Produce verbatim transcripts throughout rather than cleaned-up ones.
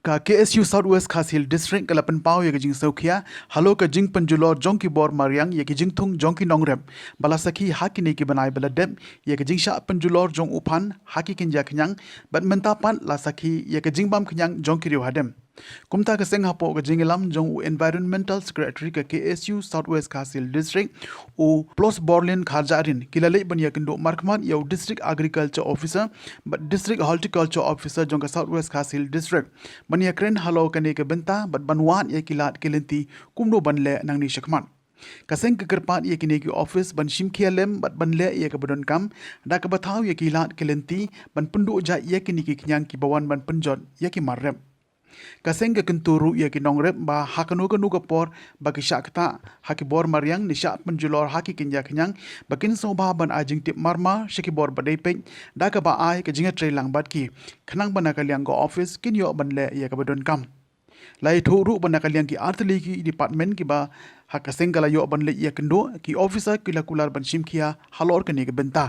Ka K S U South West Khasi Hills District ka la pynpaw ïa ka jingsngewkhia halor ka jingpynjulor jong ki bor mariang ïa ki jingthung jong ki nongrep ba la sakhi ha kine ki bnai ba la dep ïa ka jingshah pynjulor jong u phan ha ki kynja khñiang, bad mynta pat la sakhi ïa ka jingbam khñiang jong ki riew hadem. Kumta ka seng hapoh ka jingïalam jong u Environmental Secretary ka K S U South West Khasi Hills District, u Plos Borlin Kharjahrin, ki la leit ban ïakynduh markhmat ïa u District Agriculture Officer bad District Horticulture Officer jong ka South West Khasi Hills District ban ïakren halor kane ka bynta bad ban wad ïa ki lad ki lynti kumno ban leh nangne shakhmat. Ka seng ka kyrpad ïa kine ki office ban shimkhia lem bad ban leh ïa kaba donkam, da kaba thaw ïa ki lad ki lynti ban pynduh jait ïa kine ki khñiang kiba wan ban pynjot ïa ki mar rep. Ka seng ka kyntu ruh ïa ki nongrep ba ha kano kano ka por ba ki shah ktah ha ki bor mariang ne shah pynjulor ha ki kynja khñiang, ba kin sngewbha ban ai jingtip marmar sha ki bor ba dei peit, da kaba ai ka jingïatreilang bad ki, khnang ba na ka liang ka office kin ïoh ban leh ïa kaba donkam. La ïathuh ruh ba na ka liang ki artylli ki department kiba ha ka seng ka la ïoh ban leit ïakynduh, ki officer ki la kular ban shimkhia halor kane ka bynta.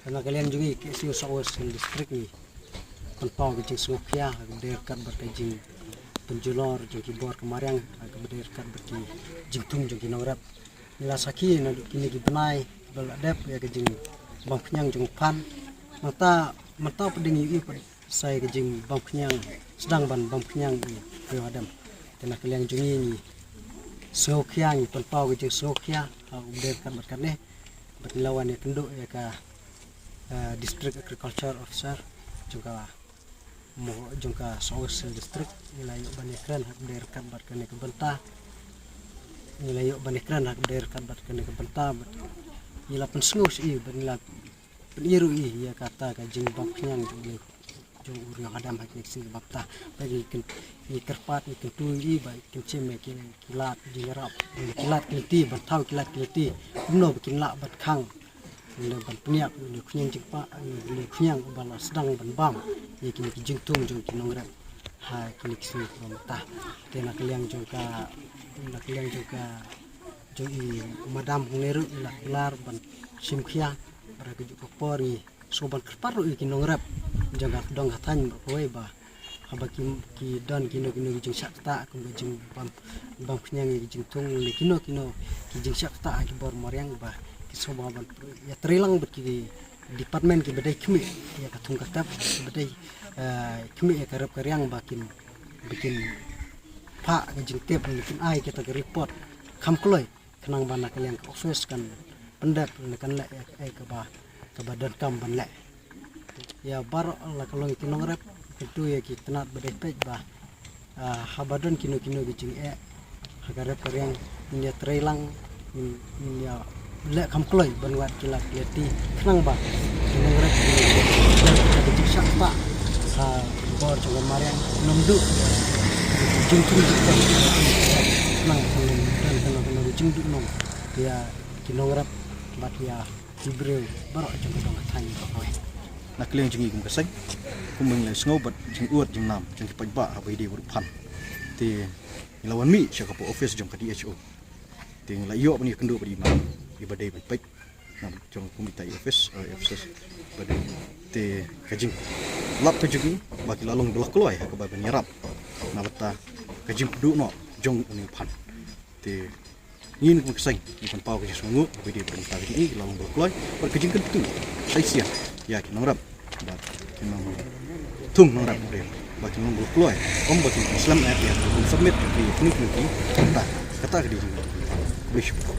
Na ka liang jong ngi K S U South West District, ngi pynpaw ka jingsngewkhia ha kaba dei ryngkat bad ka jingpynjulor jong ki bor ka mariang, ha kaba dei ryngkat bad ki jingthung jong ki nongrep. Ngi la sakhi naduh kine ki bnai ba la dep ïa ka jingbam khñiang jong u phan. Mynta, mynta pat dang ïohi pat sa ïa ka jingbam khñiang, sdang ban bam khñiang ïa ki riew hadem. Te na ka liang jong ngi, ngi sngewkhia, ngi pynpaw ka jingsngewkhia ha kaba dei ryngkat bad kane. Bad ngi la wan ïakynduh ïa ka, eh, District Agriculture Officer jong ka, mo, jong ka South West District. Ngi la ïoh ban ïakren ha kaba dei ryngkat bad kane ka bynta. Ngi la ïoh ban ïakren ha kaba dei ryngkat bad kane ka bynta bad ngi la pynsngew sha i bad ngi la pynïaid ruh ïa kata ka jingbam khñiang jong u, jong u riew hadem ha kine ki sien kiba mynta. Ba ngi kyn-, ngi kyrpad, ngi kyntu ïa i ba kin shim ïa ki, ki lad jingïarap, ki lad ki lynti, ban thaw ki lad ki lynti kumno ba kin lah ban khang, ne ban pynïap ïa u khñiang jingpang, ïa u khñiang uba la sdang ban bam ïa kine ki jingthung jong ki nongrep ha kine ki sien kiba mynta. Te na ka liang jong ka, na ka liang jong ka, jong i madam hangne ruh i la kular ban shimkhia. Bad ha kajuh ka por ngi sngewbha ban kyrpad ruh ïa ki nongrep jong ka dong ka thaiñ baroh kawei ba haba ki, ki don kino kino ki jingshah ktah kum ka jingbam, bam khñiang ïa ki jingthung ne kino kino ki jingshah ktah ha ki bor mariang ba ki sngewbha ban ïatreilang bad ki department kiba dei khmih ïa ka thung ka tep, kiba dei, eh, khmih ïa ka rep ka riang ba kin, ba kin phah ka jingtip ne kin ai kata ka report kham kloi. Khnang ba na ka liang ka office kan pyndep ne kan leh ïa kaei kaba, kaba donkam ban leh. Ïa baroh la ka long ki nongrep, kyntu ïa ki tnat ba dei peit ba, ah, haba don kino kino ki jingeh ha ka rep ka riang, ngin ïatreilang, ngin, ngin ïaleh kham kloi ban wad ki lad ki lynti khnang ba ki nongrep ki nongrep ki jingshah ktah ha bor jong ka mariang nym duh jingthung jingthung khnang ba kan don kano kano ka jingduhnong ïa ki nongrep bad ïa ki briew baroh jong ka dong ka thaiñ baroh kawei. Na ka liang jong ngi kum ka seng, kumba ngi la sngew bad jingud jingnam jong ki paidbah haba ïadei bad u phan, te ngi la wan mih sha ka office jong ka D H O. Te ngi la ïoh ban ïakynduh bad i madam iba dei ban peit na jong kum ita i office, eh, officers ba dei. Te ka jinglap ka jong ngi ba ki la long ba la kloi ha kaba ban ïarap na bynta ka jingpynduh noh jong une u phan. Te ngi kum ka seng ngi pynpaw ka jingsngewnguh ba dei ba mynta ka jong ngi ki la long ba la kloi bad ka jingkyntu sa shisien ïa ki nongrep bad ki nongthung nongrep ba ki long ba la kloi, ym ba ki slem ïa ki submit ki khnuk khnuk ki. Kata, kata ka dei jingkhublei shibun.